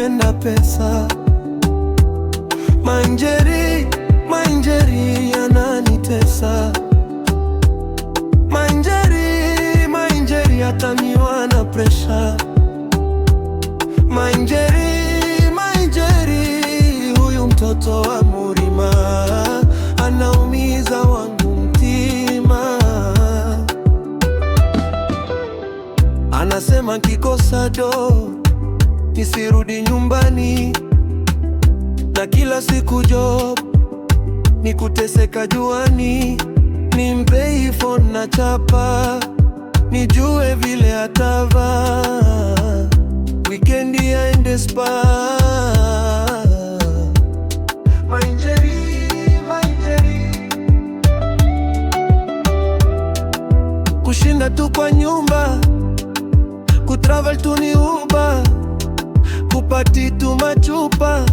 Anapenda pesa. Manjeri, Manjeri ananitesa. Manjeri, Manjeri ataniua na pressure. Manjeri, Manjeri, huyu mtoto wa Murima anaumiza wangu mtima. Anasema nkikosa do nisirudi nyumbani, na kila siku job ni kuteseka juani. Nimpe phone na chapa, nijue vile atavaa, wikendi aende spa. Manjeri, Manjeri, kushinda tu kwa nyumba, kutravel tu ni Uber, kuparty tu machupa.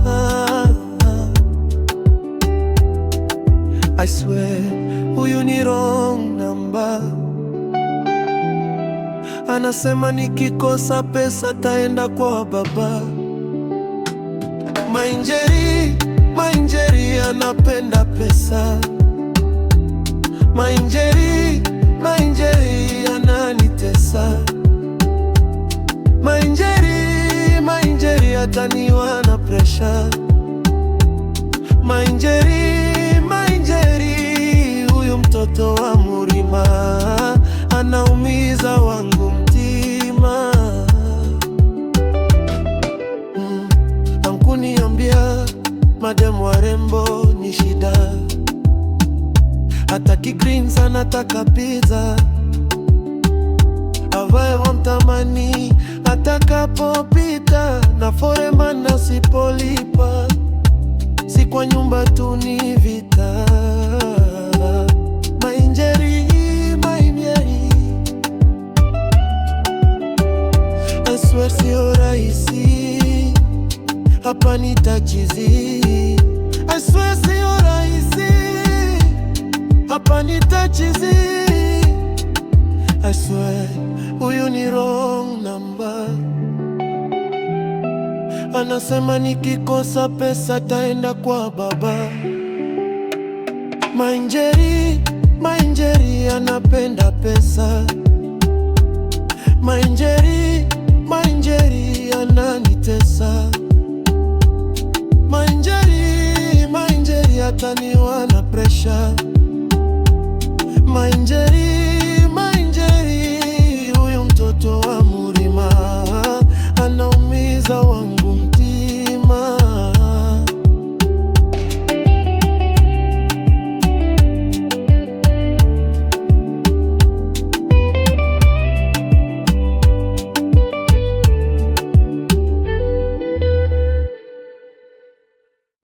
I swear huyu ni wrong number. Anasema nikikosa pesa taenda kwa baba. Mainjeri, Mainjeri anapenda pesa. Mainjeri, Mainjeri ananitesa. Mainjeri, Mainjeri ataniua na pressure. Mainjeri, Mainjeri, huyu mtoto wa Murima anaumiza wangu mtima. Ankuniambia mademu warembo ni shida, hataki greens anataka pizza, avae wamtamani atakapopita, na foreman asipolipa, si kwa nyumba tu ni vita. Mainjeri, mainjeri, I swear sio rahisi, hapa nitachizi. I swear sio rahisi, hapa nitachizi. I swear huyu ni wrong number. Anasema nikikosa pesa taenda kwa baba. Mainjeri, Mainjeri anapenda pesa. Mainjeri, Mainjeri ananitesa. Mainjeri, Mainjeri ataniua na pressure.